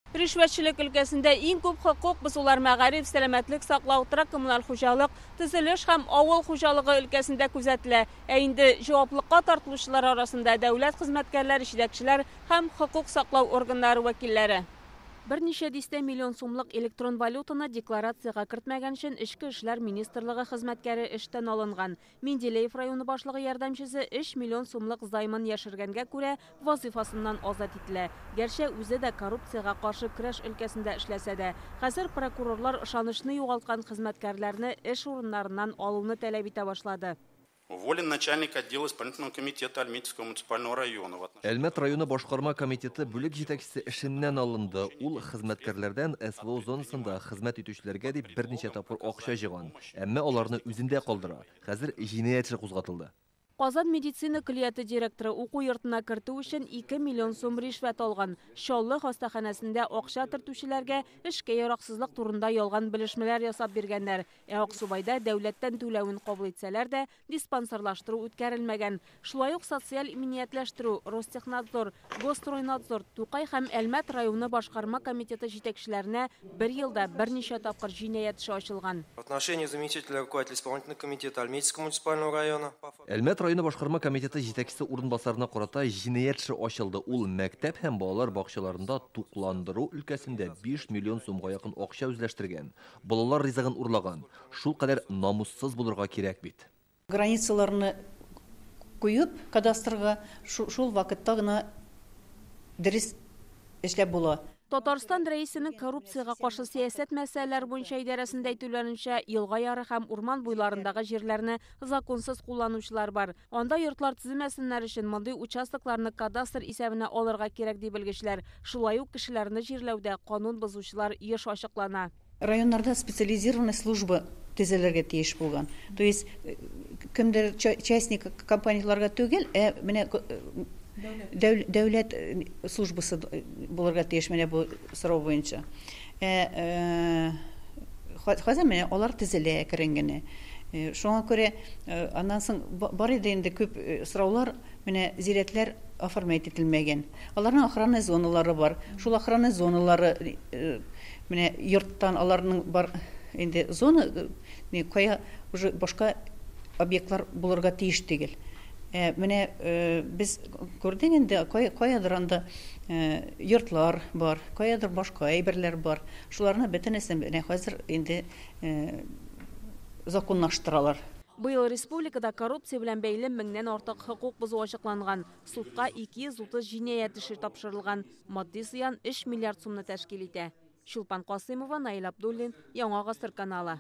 Ришвәтчелек өлкәсендә иң күп хокук бозулар мәгариф, сәламәтлек саклау, торак коммуналь хуҗалык, төзелеш һәм авыл хуҗалыгы өлкәсендә күзәтелә. Ә инде җаваплылыкка тартылучылар арасында дәүләт хезмәткәрләре, җитәкчеләр һәм хокук саклау органнары вәкилләре. Берничә дистә миллион сумлык электрон валютаны декларациягә кертмәгән өчен Эчке эшләр министрлыгы хезмәткәре эштән алынган. Менделеев районы башлыгы ярдәмчесе 3 миллион сумлык займын яшергәнгә күрә вазифасыннан азат ителә. Гәрчә үзе дә коррупциягә каршы көрәш өлкәсендә эшләсә дә, хәзер прокурорлар ышанычны югалткан хезмәткәрләрне эш урыннарыннан алуны таләп итә башлады. Уволен начальник отдела исполнительного комитета Альметьевского муниципального района. Әлмәт районы башкарма комитеты бүлек җитәкчесе эшеннән алынды. Ул хезмәткәрләрдән СВО зонасында хезмәт итүчеләргә дип берничә тапкыр акча җыйган. Әмма аларны үзендә калдыра. Хәзер җинаять эше кузгатылды. Казан медицина көллияте директоры уку йортына кертү өчен 2 миллион сум ришвәт алган. Чаллы хастаханәсендә акча төртүчеләргә эшкә яраксызлык турында ялган белешмәләр ясап биргәннәр. Ә Аксубайда дәүләттән түләвен кабул итсәләр дә, диспансерлаштыру үткәрелмәгән. Шулай ук социаль иминиятләштерү, Ростехнадзор, Госстройнадзор, Тукай һәм Әлмәт районы башкарма комитеты җитәкчеләренә бер елда берничә тапкыр җинаять эше ачылган. В отношении заместителя руководителя исполнительного комитета Альметьевского муниципального района. Әлмәт районы башкарма комитеты җитәкчесе урынбасарына карата җинаять эше ачылды. Ул мәктәп һәм балалар бакчаларында тукландыру өлкәсендә 5 миллион сумга якын акча үзләштергән. Балалар ризыгын урлаган. Шул кадәр намуссыз булырга кирәк бит. Границаларны куеп кадастрга шул вакытта гына дөрес эшләп була. Татарстан Рәисенең коррупциягә каршы сәясәт мәсьәләләре буенча идарәсендә әйтүләренчә, елга яры һәм урман буйларындагы җирләрне законсыз кулланучылар бар. Анда йортлар төземәсеннәр өчен мондый участокларны кадастр исәбенә алырга кирәк, ди белгечләр. Шулай ук кешеләрне җирләүдә канун бозучылар еш ачыклана. Районнарда специализированная служба төзелергә тиеш булган. То есть кемдер частник компанияларга түгел, ә менә дәүләт службасы булырга тиеш менә бу сорау буенча. Хәзер менә алар төзелә әкрен генә. Шуңа күрә аннан соң бар иде инде күп сораулар, менә зирәтләр оформлять ителмәгән. Аларның охрана зоналары бар. Шул охрана зоналары менә йорттан аларның бар инде зона, кая уже башка объектлар булырга тиеш түгел. Менә без күрдек инде, каядыр анда йортлар бар, каядыр башка әйберләр бар. Шуларны бөтенесен менә хәзер инде законлаштыралар. Быел республикада коррупция белән бәйле меңнән артык хокук бозу ачыкланган. Судка 230 җинаять эше тапшырылган. Матди зыян 3 миллиард сумны тәшкил итә. Чулпан Касыймова, Наил Абдуллин, Яңа Гасыр каналы.